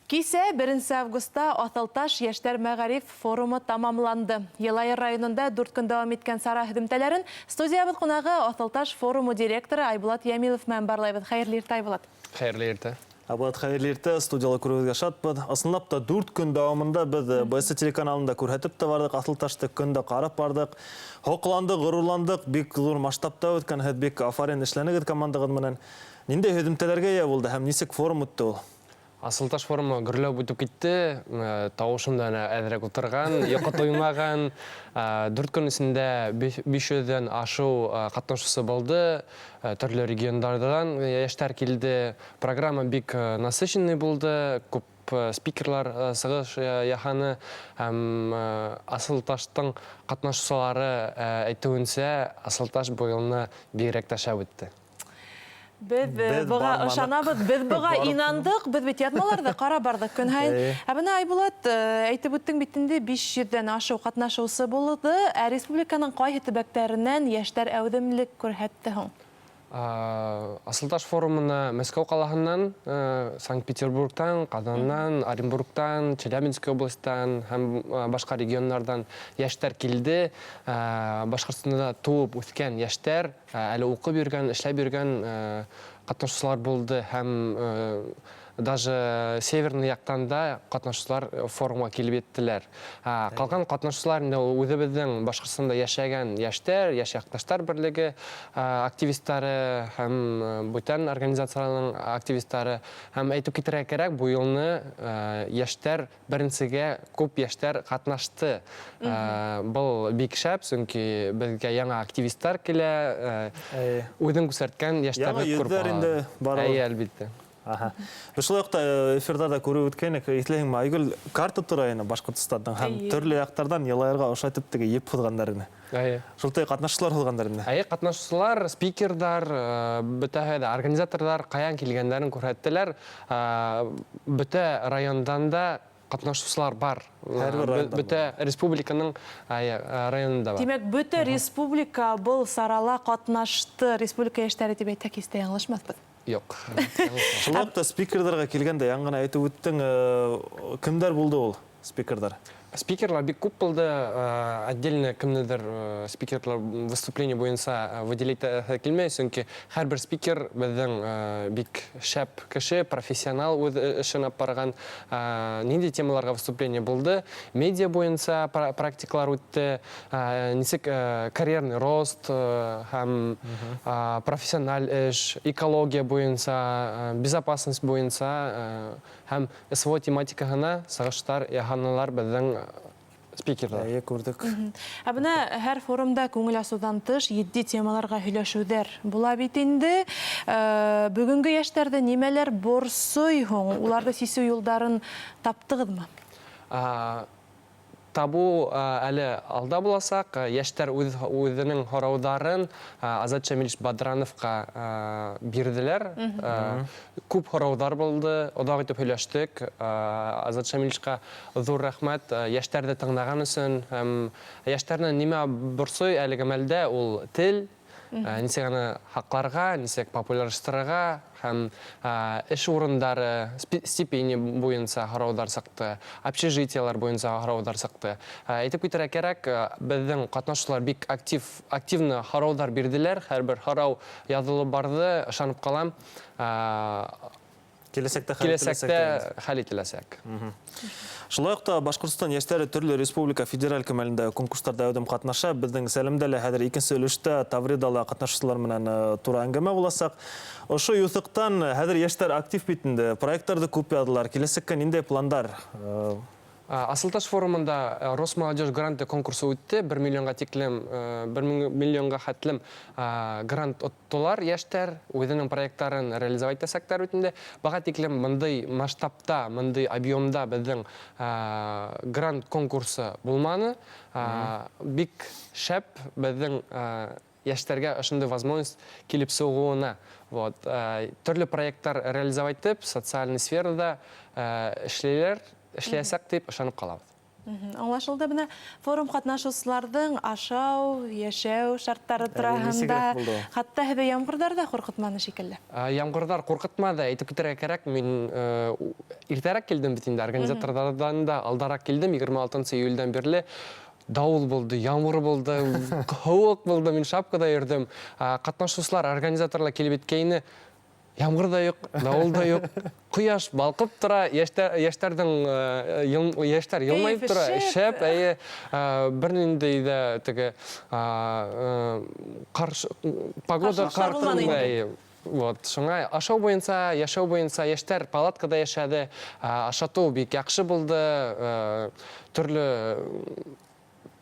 Кисә, беренсе августта, Аҫылташ йәштәр мәгариф форумы тамамланды. Йылайыр районында 4 көн дауам иткән сара һөҙөмтәләрен студиябыҙ ҡунағы Аҫылташ форумы директоры Айбулат Йәмилов менән барлайбыҙ. Хәйерле иртә, Айбулат. Хәйерле иртә. Айбулат, хәйерле иртә. Студияла күреүебеҙгә шатбыҙ. Ысынлап та, 4 көн дауамында беҙ БС телеканалында күрһәтеп тә барҙыҡ, Аҫылташты көн дә ҡарап барҙыҡ. Һоҡландыҡ, ғорурландыҡ, бик ҙур масштабта үткән, һеҙ бик афарин эшләнегеҙ командағыҙ менән. Ниндәй һөҙөмтәләргә эйә булды һәм нисек форум үтте ул? Асылташ форумы гөрләп үтеп китте, тавышым да әнә әҙерәк утырған, йоҡо туймаған. 4 көн эсендә 500-дән ашыу катнашучы булды, төрле региондардан яшьтәр килде. Программа бик насыщенный булды, күп спикерлар сыгыш яһаны һәм Асылташтың катнашучылары әйтүенчә, Асылташ бу елны бигрәк тә шәп үтте. Беҙ быға ышанабыҙ, беҙ быға инандыҡ, беҙ бит яҙмаларҙы ҡарап барҙыҡ көн һайын. Ә бына, Айбулат, әйтеп үттең бит инде, 500-дән ашыу ҡатнашыусы булды. Ә республиканың ҡайһы төбәктәренән йәштәр әүҙемлек күрһәтте һуң? Асылташ форумына Мәскәү ҡалаһынан, Санкт-Петербургтан, Ҡаҙаннан, Оренбургтан, Челябинск областан һәм башҡа регионнарҙан йәштәр килде. Башҡортостанда тыуып үҫкән йәштәр, әле уҡып йөргән, эшләп йөргән ҡатнашыусылар булды һәм даже северный яҡтан да ҡатнашыусылар форумға килеп еттеләр. Ҡалған ҡатнашыусылар инде ул үҙебеҙҙең Башҡортостанда йәшәгән йәштәр, йәш яҡташтар берлеге активистары һәм бүтән организацияларның активистары. Һәм әйтеп китергә кәрәк, бу юлны йәштәр беренсегә күп йәштәр ҡатнашты. Был бик шәп, сөнки беҙгә яңа активисттар килә, үҙен күрсәткән йәштәрҙе күреп. Яңы йөҙҙәр инде барыбер. Әйе, әлбиттә. Аһа. Без шулай ук та эфирҙа да күреп үткәйнек, иҫләйһеңме, Айгөл, карта тора ине Башҡортостандың һәм төрлө яҡтарҙан Йылайырға ошайтып теге еп һуҙғандар ине. Әйе. Шул теге ҡатнашыусылар һуҙғандар ине. Әйе, ҡатнашыусылар, спикерҙар, бөтәһе дә, организаторҙар ҡаян килгәндәрен күрһәттеләр. Бөтә райондан да ҡатнашыусылар бар. Һәр бер райондан. Бөтә республиканың районында бар. Тимәк, бөтә республика был сарала ҡатнашты, республика йәштәре тип әйтһәк, һис тә яңылышмаҫбыҙ. Юҡ. Шулай уҡ та спикерҙарға килгәндә, яңы ғына әйтеп үттең, кемдәр булды ул спикерҙар? Спикерлар бик күп булды, отдельно кемнедер спикерлар выступление буйынса выделить килмәй, сөнки һәрбер спикер беҙҙең бик шәп кеше, профессионал үҙ эшен алып барған. Ниндәй темаларға выступление булды? Медиа буйынса практикалар үтте, нисек карьерный рост һәм профессиональ эш, экология буйынса, безопасность буйынса һәм СВО тематикаһына сығыштар яһанылар беҙҙең спикерҙар. Әйе, күрҙек. Ә бына һәр форумда күңел асыуҙан тыш етди темаларға һөйләшеүҙәр була бит инде. Бөгөнгө йәштәрҙе нимәләр борсой һуң? Уларҙы сисеү юлдарын таптығыҙмы? Табыу әле алда буласаҡ. Йәштәр үҙенең һорауҙарын Азат Шамилевич Бадрановҡа бирҙеләр. Күп һорауҙар булды, оҙаҡ итеп һөйләштек. Азат Шамилевичҡа ҙур рәхмәт йәштәрҙе тыңлаған өсөн. Һәм йәштәрҙе нимә борсой әлеге мәлдә, ул тел, нисек аны һаҡларға, нисек популярлаштырырға һәм эш урындары, стипендия буйынса һорауҙар сыҡты, общежитиелар буйынса һорауҙар сыҡты. Әйтеп китергә кәрәк, беҙҙең ҡатнашыусылар бик активно һорауҙар бирҙеләр, һәр бер һорау яҙылып барҙы, ышанып ҡалам. Киләсәктә хәл Киләсәктә хәл ителәсәк. Шулай уҡ та Башҡортостан йәштәре төрлө республика федераль кимәлендә конкурстарҙа әүҙем ҡатнаша. Беҙҙең сәлемдә лә хәҙер икенсе өлөштә Таврида ла ҡатнашыусылар менән тура әңгәмә буласаҡ. Ошо юҫыҡтан хәҙер йәштәр актив бит инде, проекттарҙы күп яҙҙылар. Киләсәккә ниндәй пландар? Асылташ форумында Росмолодежь гранты конкурсы үтте. 1 миллионға тиклем, 1 миллионға хәтлем грант оттолар йәштәр, үҙенең проекттарын реализовать итәсәктәр бит инде. Баға тиклем мындай масштабта, мындай объемда беҙҙең грант конкурсы булманы. Бик шәп беҙҙең йәштәргә ошондай возможность килеп сығыуына. Төрлө проекттар реализовать итеп, социальный сферада эшләйләр, эшләйәсәк тип ышанып ҡалабыҙ. Аңлашылды. Бына форум ҡатнашыусыларҙың ашау, йәшәү шарттары тураһында, хатта һеҙҙе ямғырҙар ҙа ҡурҡытманы шикелле. Ямғырҙар ҡурҡытманы, әйтеп китергә кәрәк, мин иртәрәк килдем бит инде, организаторҙарҙан да алдараҡ килдем, 26 июлдән бирле дауыл булды, ямғыр булды, һыуыҡ булды, мин шапкада йөрҙөм. Ҡатнашыусылар, организаторлар килеп еткәйне, ямғыр да юҡ, дауыл да юҡ, ҡояш балҡып тора, йәштәрҙең йәштәр йылмайып тора, шәп, әйе, бер ниндәй ҙә теге ҡаршы погода ҡаршы. Вот, шуңа ашау буйынса, йәшәү буйынса йәштәр палаткада йәшәде, ашатыу бик яҡшы булды, төрлө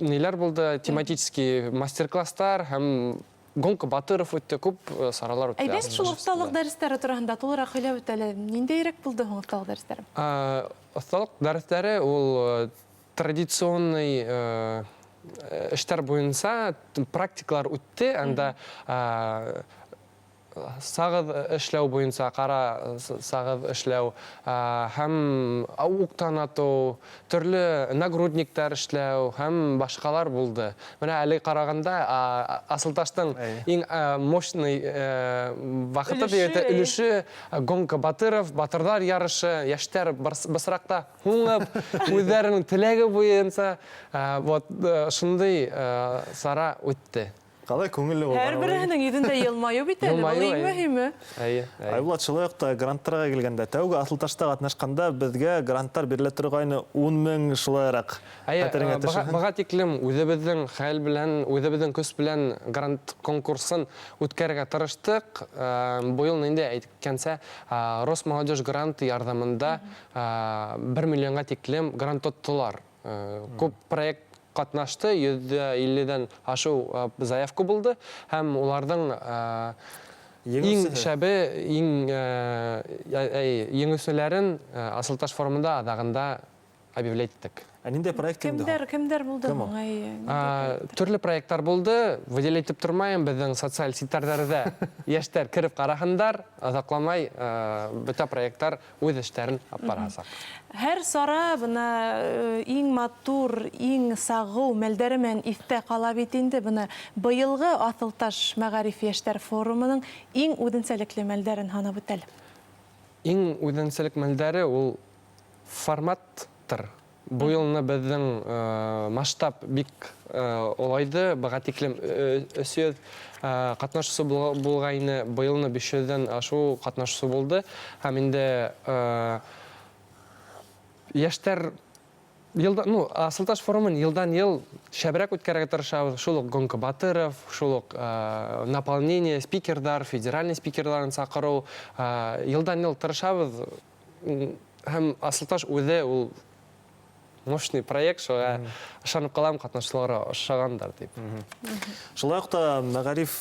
ниләр булды, тематический мастер-класстар һәм гонка батыров үтте, күп саралар үтте. Әйҙә, шул оҫталыҡ дәрестәре тураһында тулыраҡ һөйләп үт әле. Ниндәйерәк булды һуң оҫталыҡ дәрестәре? Оҫталыҡ дәрестәре ул традиционный эштәр буйынса практикалар үтте. Анда сағыҙ эшләү буйынса, ҡара сағыҙ эшләү һәм уҡтан атыу, төрлө нагрудниктар эшләү һәм башҡалар булды. Бына әле ҡарағанда Асылташтың иң мощный ваҡыты тип әйтә, өлөшө гонка батыров, батырҙар ярышы, йәштәр бысраҡта һуңып, үҙҙәренең теләге буйынса, вот шундай сара үтте. Ҡалай күңелле булған. Һәр береһенең йөҙөндә йылмайыу бит әле, был иң мөһиме. Айбулат, шулай уҡ та гранттарға килгәндә, тәүге Асылташта ҡатнашҡанда беҙгә гранттар бирелә торғайны 10 мең шулайыраҡ. Хәтереңә төшһөн. Быға тиклем үҙебеҙҙең хәл белән, үҙебеҙҙең көс белән грант конкурсын үткәрергә тырыштыҡ. Быйыл инде әйткәнсә, Росмолодежь гранты ярҙамында 1 миллионға тиклем грант тоттолар. Күп проект ҡатнашты, 150-дән ашыу заявка булды һәм уларҙың иң шәбе, иң еңеүселәрен Асылташ форумында аҙағында объявлять иттек. Ә ниндәй проект инде? Кемдәр булды? Төрлө проекттар булды, выделять итеп тормайым, беҙҙең социаль селтәрҙәрҙә йәштәр кереп ҡараһындар, оҙаҡламай бөтә проекттар үҙ эштәрен алып барасаҡ. Һәр сара бына иң матур, иң сағыу мәлдәре менән иҫтә ҡала бит инде. Бына быйылғы Аҫылташ мәғариф йәштәр форумының иң үҙенсәлекле мәлдәрен һанап үтәле. Иң үҙенсәлек мәлдәре ул форматтыр. Быйылны беҙҙең масштаб бик олайды, быға тиклем 300 ҡатнашыусы булғайны, быйылны 500-дән ашыу ҡатнашыусы булды. Һәм инде йәштәр йылда, ну, Асылташ форумын йылдан йыл шәберәк үткәрергә тырышабыҙ. Шул уҡ гонка батыров, шул уҡ наполнение спикерҙар, федеральный спикерҙарын саҡырыу. Йылдан йыл тырышабыҙ. Һәм Асылташ үҙе ул мощный проект, шуға ышанып ҡалам, ҡатнашыусыларға оҡшағандар тип. Шулай уҡ та мәғариф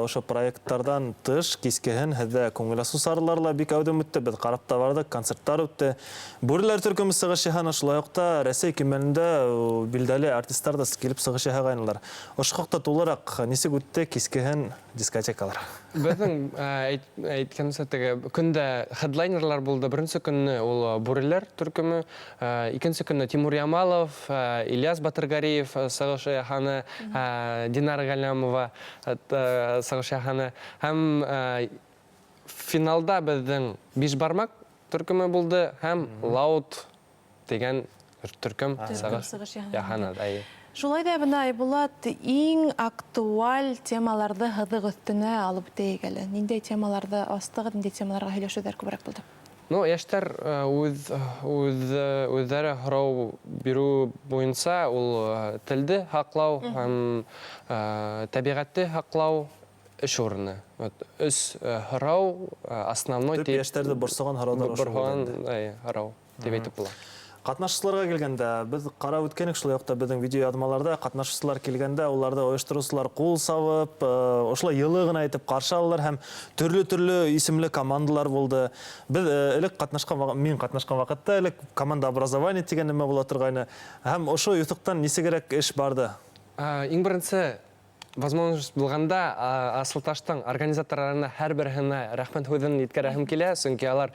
ошо проекттарҙан тыш кискеһен һеҙҙә күңел асыу саралары ла бик әүҙем үтте. Беҙ ҡарап та барҙыҡ, концерттар үтте. Бүреләр төркөмө сығыш яһаны, шулай уҡ та Рәсәй кимәлендә билдәле артистар ҙа килеп сығыш яһағайнылар. Ошо хаҡта тулыраҡ нисек үтте кискеһен дискотекалар? Беҙҙең әйткәнсә, теге көндә хедлайнерлар булды. Беренсе көнне ул Бүреләр төркөмө, икенсе көнне Тимур Ямалов, Ильяс Батыргариев сығыш яһаны, Динара Ғәләмова сығыш яһаны. Һәм финалда беҙҙең Бишбармаҡ төркөмө булды һәм Лаут тигән төркөм сығыш яһаны. Шулай ҙа бына, Айбулат, иң актуаль темаларҙы һыҙыҡ өҫтөнә алып үтәйек әле. Ниндәй темаларҙы астығыҙ, ниндәй темаларға һөйләшеүҙәр күберәк булды? Ну, йәштәр үҙҙәре һорау биреү буйынса ул телде һаҡлау һәм тәбиғәтте һаҡлау эш урыны. Өс һорау основной. Төп йәштәрҙе борсоған һорауҙар ошо булды. Һорау тип әйтеп була. Ҡатнашыусыларға килгәндә, беҙ ҡарап үткәнек, шулай уҡ та беҙҙең видеояҙмаларҙа ҡатнашыусылар килгәндә, уларҙы ойоштороусылар ҡул сабып, ошолай йылы ғына итеп ҡаршы алалар һәм төрлө-төрлө исемле командалар булды. Беҙ элек ҡатнашҡан, мин ҡатнашҡан ваҡытта элек команда образование тигән нәмә була торғайны. Һәм ошо юҫыҡтан нисегерәк эш барҙы? Иң беренсе возможность булғанда Асылташтың организаторҙарына һәр береһенә рәхмәт һүҙен еткерәһем килә, сөнки алар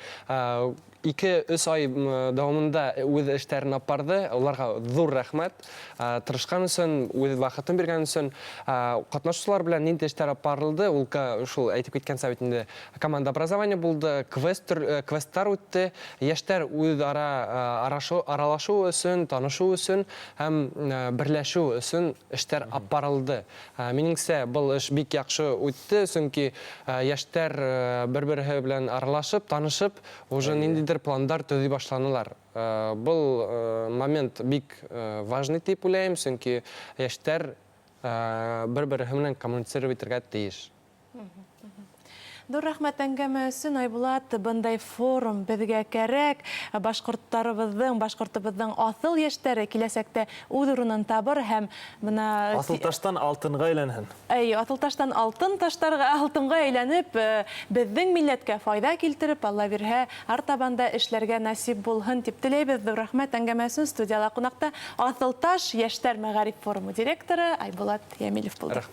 2-3 ай дауамында үҙ эштәрен алып барҙы. Уларға ҙур рәхмәт. Тырышҡан өсөн, үҙ ваҡытын биргән өсөн. Ҡатнашыусылар белән ниндәй эштәр алып барылды, ул шул әйтеп киткәнсә бит инде, команда образование булды, квест квесттар үтте. Йәштәр үҙ-ара аралашыу өсөн, танышыу өсөн һәм берләшеү өсөн эштәр алып барылды. Минеңсә, был эш бик яҡшы үтте, сөнки йәштәр бер-береһе белән аралашып, танышып, уже ниндәйҙер пландар төҙөй башланылар. Был момент бик важный тип уйлайым, сөнки йәштәр бер-береһе менән коммуницировать итергә тейеш. Ҙур рәхмәт әңгәмә өсөн, Айбулат. Бындай форум беҙгә кәрәк. Башҡорттарыбыҙҙың, башҡортобоҙҙоң аҫыл йәштәре киләсәктә үҙ урынын табыр һәм бына Аҫыл таштан алтынға әйләнһен. Әй, аҫыл таштан алтын таштарға, алтынға әйләнеп, беҙҙең милләткә файҙа килтереп, Алла бирһә, артабан да эшләргә насип булһын тип теләйбеҙ. Ҙур рәхмәт әңгәмә өсөн. Студияла ҡунаҡта Аҫыл таш йәштәр мәғариф форумы директоры Айбулат Йәмилев булды. Рәхмәт.